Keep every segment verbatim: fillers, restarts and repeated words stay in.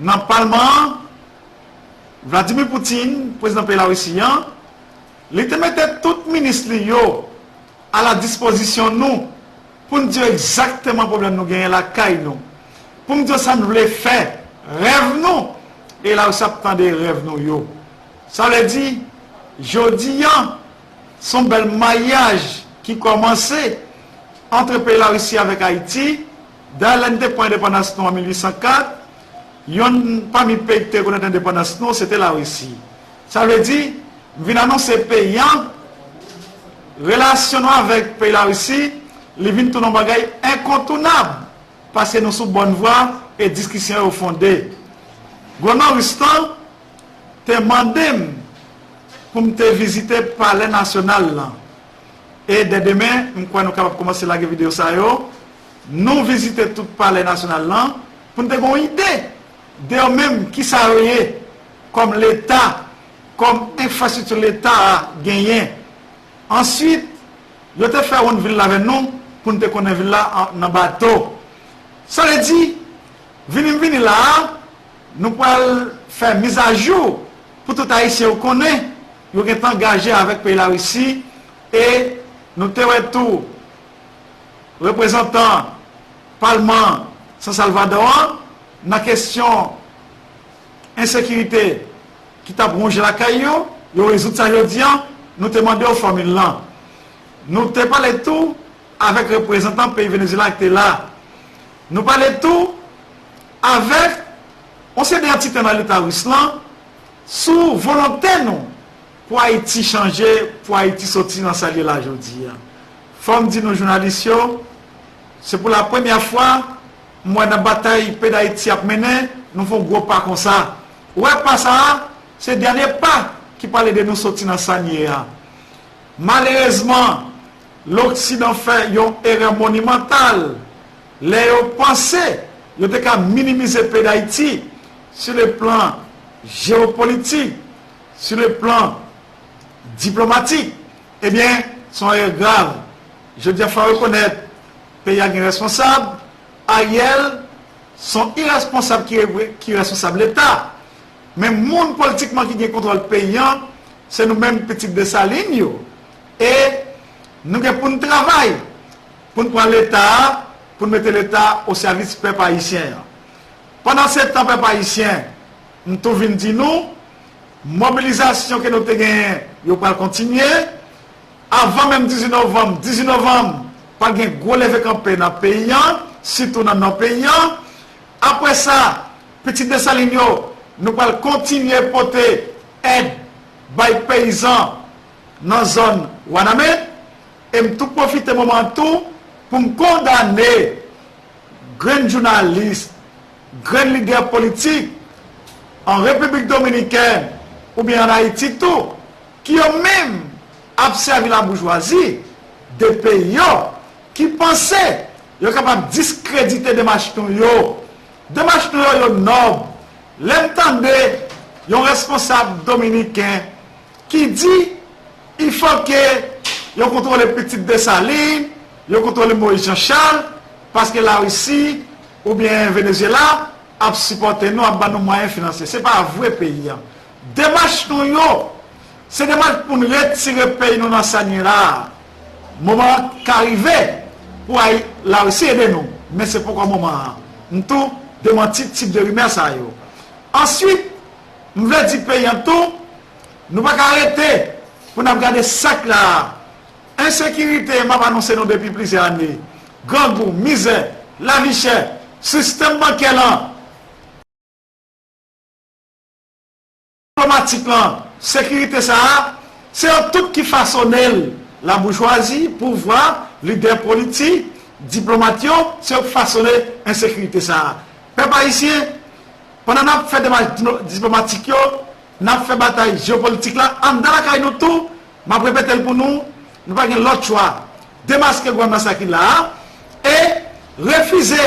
Nan palman an, Vladimir Putin, prezidan peyi Larisi an, li te mete tout minis li yo a la dispozisyon nou pou n di yo egzakteman pwoblèm nou genyen lakay nou, pou n di yo sa n vle fè, rèv nou, e Larisi ap tande rèv nou yo. Sa vle di, jodi an, se yon bèl mayaj ki kòmanse ant peyi Larisi avèk Ayiti. Dayè, lè n te pran endepandans nou an mil uit san kat, yonn pami peyi ki te rekonèt endepandans nou, se te Larisi. Sa vle di, m vin anonse peyi an, relasyon nou avèk peyi Larisi, li vin tounen yon bagay enkontounab, paske nou sou bòn vwa e diskisyon yo fonde. Gouvènman ris lan te mande m pou m te vizite Palè Nasyonal lan. E dè demen, m kwè nou kapab kòmanse lage videyo sa yo. Nou vizite tout Palè Nasyonal lan pou n te gen yon ide de yo menm, kisa yo ye kòm Leta, kòm enfrastrikti Leta a genyen. Answit, yo te fè wonn vil la avè nou pou n te konnen vil la an- nan bato. Sa vle di, vini m vini la a, nou pral fè mizajou pou tout Ayisyen yo konnen yo gentan angaje avèk peyi Larisi, e nou te wè tou reprezantan palman San Salvadò an nan kesyon ensekirite ki t ap wonje lakay yo, yo rezoud sa jodi an, nou te mande yo fòmil lan. Nou te pale tou avèk reprezantan peyi Venezuela ki te la. Nou pale tou avèk yon seri de antite nan Leta ris lan sou volonte nou pou Ayiti chanje, pou Ayiti soti nan sa l ye la jodi a. Fò m di nou jounalis yo, se pou la premyè fwa m wè nan batay peyi Dayiti ap mennen, nou fè yon gwo pa konsa. Ou wè pa sa a, se dènye pa ki pral ede nou soti nan sa n ye a. Malerezman, Loksidan fè yon erè monimantal lè yo panse yo te ka minimize peyi Dayiti sur le plan jewopolitik, sur le plan diplomatik. Ebyen, se yon erè grav. Jodi a, fò rekonèt, peyi a gen responsab. Ariel, se yon iresponsab ki, ki responsab Leta. Men moun politikman ki gen kontwòl peyi an, se nou menm pitit Desalin yo. E nou gen pou n travay pou n pran Leta a, pou n mete Leta o sèvis pèp ayisyen an. Pandan se tan, pèp ayisyen, m tou vin di nou, mobilizasyon ke nou te genyen, yo pral kontinye. Avan menm dizuit novanm, dizuit novanm, pral gen gwo leve kanpe nan peyi an, sitou nan nò peyi an. Apre sa, pitit Desalin yo, nou pral kontinye pote èd bay peyizan nan zòn Wanament. E m tou pwofite moman an tou pou m kondane grenn jounalis, grenn lidè politik an Repiblik Dominikèn oubyen ann Ayiti tou, ki yo menm ap sèvi laboujwazi de peyi yo, ki panse yo kapab diskredite demach nou yo. Demach nou yo, yo nòb. Lè m tande yon responsab dominiken ki di, il faut que yo kontwole pitit Desalin, yo kontwole Moyiz Janchal, paske Larisi oubyen Venezuela ap sipòte nou, ap ban nou mwayen finansyè. Se pa vre peyi an. Demach nou yo, se demach pou n retire peyi nou nan sa n ye la a. Moman an ka rive pou Larisi ede nou, men se poko moman an. M tou demanti tip de rimè sa yo. Answit, m vle di peyi an tou, nou pa ka rete pou n ap gade sa k la a. Ensekirite, m ap anonse nou depi plizyè ane. Grangou, mizè, lavi chè, sistèm bankè lan, diplomatik lan, sekirite sa a, se yo tout ki fasone l. Laboujwazi, pouvwa, lidè politik, diplomat yo, se yo k fasone ensekirite sa a. Pèp ayisyen, pandan n ap fè demach diplomatik yo, n ap fè batay jewopolitik la anndan lakay nou tou. M ap repete l pou nou, nou pa gen lòt chwa. Demaske gouvènman sa ki la a e refize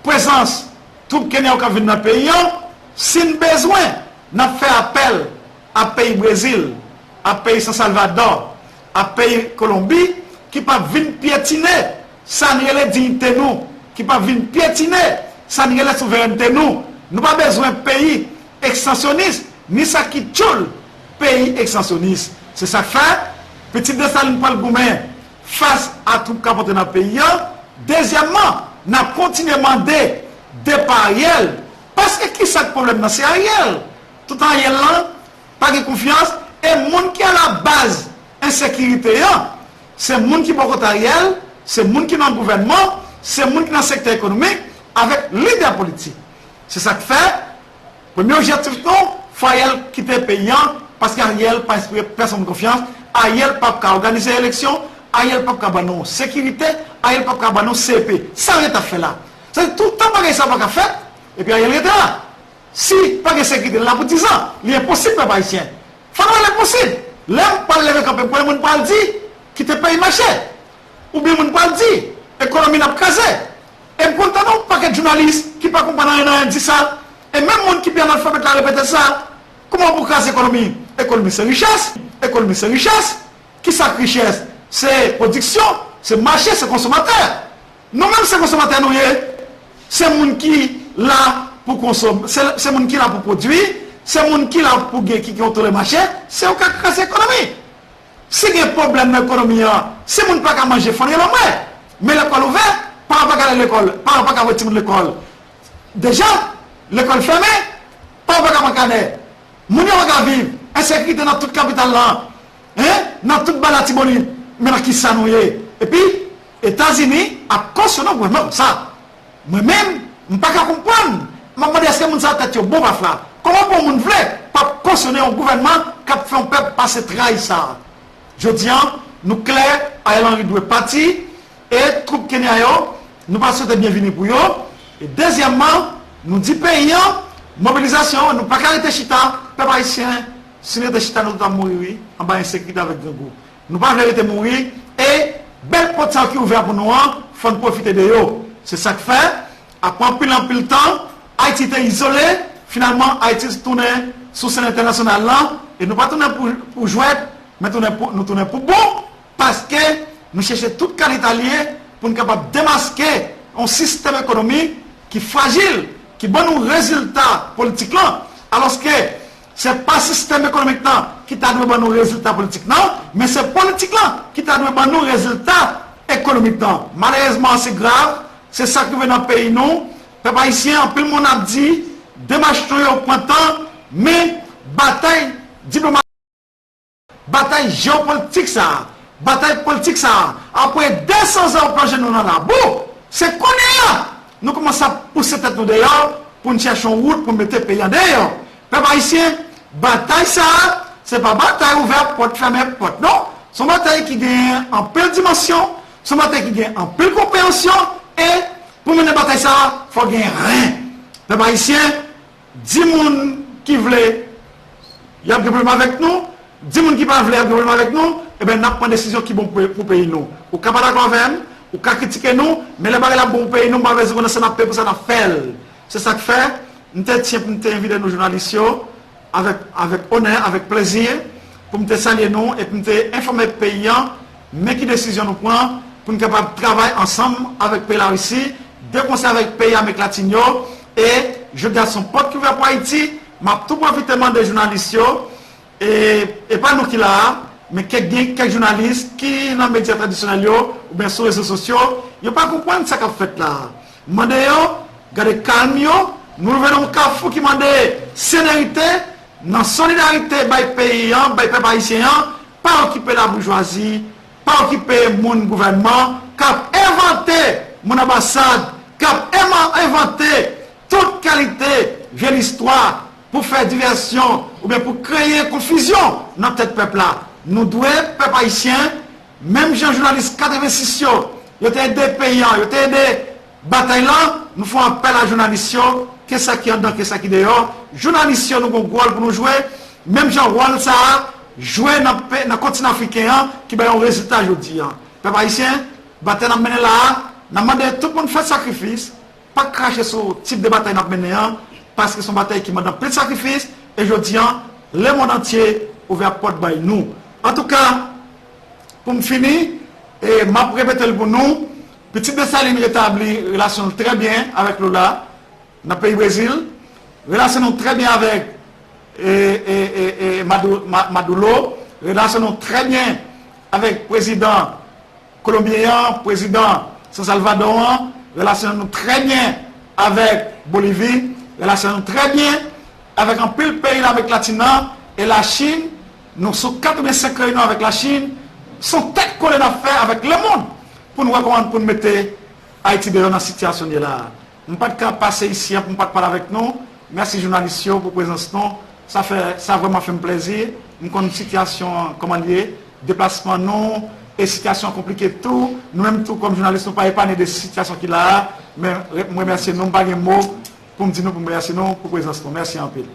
prezans twoup kenyan yo k ap vin nan peyi an. Si n bezwen, n ap fè apèl a peyi Brezil, a peyi San Salvadò, a peyi Kolonbi, ki p ap vin pyetine sa n rele diyite nou, ki p ap vin pyetine sa n rele souverènte nou. Nou pa bezwen peyi ekstansyonis, ni sa ki tchoul peyi ekstansyonis. Se sa k fè, pitit Desalin pral goumen fas a twoup k ap antre nan peyi a. Dezyèmman, n ap kontinye mande depa Ariel. Paske ki sa k pwoblèm nan? Se Ariel. Tout Ariel lan pa gen konfyans, e moun ki alabaz ensekirite an, se moun ki bò kote Ariel, se moun ki nan gouvènman, se moun ki nan sektè ekonomik, avèk lidè politik. Se sa k fè, premye objektif nou, fò Ariel kite peyi an, paske Ariel pa enspire pèsonn konfyans, Ariel p ap ka òganize eleksyon, Ariel p ap ka ban nou sekirite, Ariel p ap ka ban nou C E P. Sa Ariel t ap fè la? Sa di tout tan bagay sa pa ka fèt, epi Ariel rete la. Si pa gen sekirite, li la pou diz an. Li enposib, pèp ayisyen. Fò nou wè l enposib. Lè m pral leve kanpe, premye moun pral di, kite peyi mache. Oubyen moun pral di, ekonomi n ap kraze. E m konn tande yon pakèt jounalis ki pa konprann anyen nan anyen di sa. E menm moun ki pi analfabèt la repete sa. Kòman pou kraze ekonomi? Ekonomi se richès. Ekonomi se richès. Ki sa k richès? Se pwodiksyon, se mache, se konsomatè. Nou menm se konsomatè nou ye. Se moun ki la pou konsom, se, se moun ki la pou pwodui, se moun ki la pou gen, ki kontwole mache, se yo k ap kraze ekonomi. Si gen pwoblèm nan ekonomi an, si moun pa ka manje, fò n rele anmwe. Men lekòl ouvè, paran pa ka ale lekòl, paran pa ka voye timoun lekòl. Deja, lekòl fèmen, paran pa ka pran kanè. Moun yo pa ka viv, ensekirite nan tout kapital la, en, nan tout Ba Latibonit. Men nan kisa nou ye? Epi, Etazini ap kosyone yon gouvènman konsa. Mwen menm, m pa ka konprann. M ap mande èske moun sa yo tèt yo bon pa fwa? Kòman pou yon moun vle p ap kosyone yon gouvènman k ap fè yon pèp pase tray sa? Jodi an, nou klè, Ariel Henry dwe pati, e twoup Kenya yo, nou pa swete byenvini pou yo. E dezyèmman, nou di peyi an, mobilizasyon, nou pa ka rete chita, pèp ayisyen, si n rete chita, nou tout ap mouri, wi, anba ensekirite avèk grangou. Nou pa vle rete mouri, e bèl pòt sa yo ki ouvè pou nou an, fò n pwofite de yo. Se sa k fè, apre anpil, anpil tan, Ayiti te izole, finalman, Ayiti tounen sou sèn entènasyonal lan, e nou pa tounen pou, pou jwèt, men tounen pou, nou tounen pou bon, paske nou chèche tout kalite alye pou n kapab demaske yon sistèm ekonomik ki frajil, ki ban nou rezilta politik lan, alòske se pa sistèm ekonomik lan ki ta dwe ban nou rezilta politik lan, men se politik lan ki ta dwe ban nou rezilta ekonomik lan. Malerezman, se grav, se sa k rive nan peyi nou. Pèp ayisyen, anpil moun ap di, demach nou yo pran tan, men batay diplomatik, batay jewopolitik sa a, batay politik sa a, apre de san zan yo plonje nou nan labou, se kounye a nou kòmanse ap pouse tèt nou deyò pou n chèche yon wout pou mete peyi an deyò. Pèp ayisyen, batay sa a, se pa batay ouvè pòt, fèmen pòt, non. Se yon batay ki gen anpil dimansyon, se yon batay ki gen anpil konpreyansyon, e pou mennen batay sa a, fò gen ren. Pèp ayisyen, di moun ki vle y ap gen pwoblèm avèk nou, di moun ki pa vle y ap gen pwoblèm avèk nou, ebyen, n ap pran desizyon ki bon pou, pou peyi nou. Ou ka pa dakò avè m, ou ka kritike nou, men lè bagay la bon pou peyi nou, m pa bezwen konnen sa n ap peye pou sa n ap fè l. Se sa k fè, m te tyen pou m te envite nou jounalis yo, avèk, avèk onè, avèk plezi, pou m te salye nou e pou m te enfòme peyi an, men ki desizyon nou pran pou n kapab travay ansanm avèk peyi Larisi, de konsè avèk peyi Amerik Latin yo, e jodi a se yon pòt ki ouvè pou Ayiti, m ap tou pwofite mande jounalis yo, e, e pa nou ki la a, men kèk, gen kèk jounalis ki nan medya tradisyonèl yo, oubyen sou rezo sosyo, yo pa konprann sa k ap fèt la a. M mande yo, gade kalm yo, nou rive nan yon kafou ki mande senerite, nan solidarite bay peyi an, bay pèp ayisyen an, pa okipe laboujwazi, pa okipe moun gouvènman k ap envante moun anbasad, k ap envan-, envante tout kalite vye listwa pou fè divèsyon oubyen pou kreye konfizyon nan tèt pèp la. Nou dwe, pèp ayisyen, menm jan jounalis katrevensis yo, yo te ede peyi an, yo te ede batay lan, nou fè yon apèl a jounalis yo, ke sa ki anndan, ke sa ki deyò. Jounalis yo, nou gen yon wòl pou nou jwe, menm jan wòl sa a jwe nan pe-, nan kontinan afriken an, ki bay yon rezilta jodi an. Pèp ayisyen, batay n ap mennen la a, n ap mande tout moun fè sakrifis, pa krache sou tip de batay n ap mennen an, paske se yon batay ki mande anpil sakrifis, e jodi an, lemonn antye ouvè pòt bay nou. Antouka, pou m fini, e m ap repete l pou nou, pitit Desalin retabli relasyon l trè byen avèk Lula nan peyi Brezil. Relasyon nou trè byen avèk e, e, e, e, Madu- Ma- Maduro. Relasyon nou trè byen avèk prezidan kolonbyen an, prezidan San Salvador an. Relasyon nou trè byen avèk Bolivi. Relasyon nou trè byen avèk anpil peyi Lamerik Latin nan e Lachin. Nou sou kat oubyen senk reyinyon avèk Lachin. Se yon tèt kole n ap fè avèk lemonn pou n wè kòman pou n mete Ayiti deyò nan sitiyasyon l ye la a. M pa t ka pase isi an pou m pa t pale avèk nou. Mèsi jounalis yo pou prezans nou. Sa fè, sa vrèman fè m plèzi. M konn sitiyasyon an kòman l ye, deplasman nou, e sitiyasyon an konplike tou. Nou menm tou kòm jounalis nou pa epanye de sitiyasyon ki la a. Men re- m remèsye nou, m pa gen mo pou m di nou pou m remèsye nou pou prezans nou. Mèsi anpil.